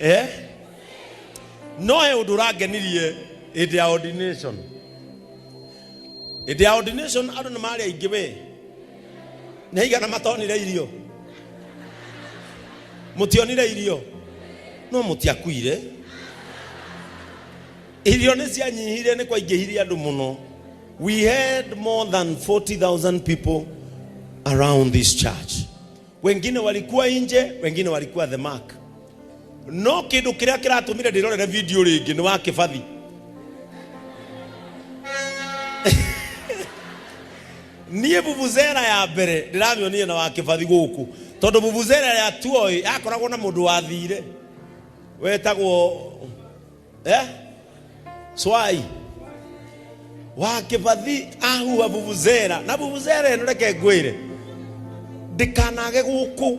Eh? No he ũndũ ũrangenirie hĩndĩ ya ordination. Hĩndĩ ya ordination andũ nĩ marĩ aingĩ we. Nĩ aigana matonire irio? Mũtionire irio? No mũtiakuire. Irio nĩ cianyihire nĩ kwaingĩhire andũ mũno. We had more than 40,000 people around this church. Wengine walikuwa nje, wengine walikuwa the mark. No kindu kiria kiratumire ndirorere video ringi ni wa Kibathi. Niĩ vuvuzela ya mbere ndĩramĩonire na wa Kĩbathi gũkũ, tondũ vuvuzela ya tuoĩ yakoragwo na mũndũ wathire wetagwo eh? Swai wa Kĩbathi ahuha vuvuzela, na vuvuzela ĩno reke ngwĩre ndĩkanage gũkũ.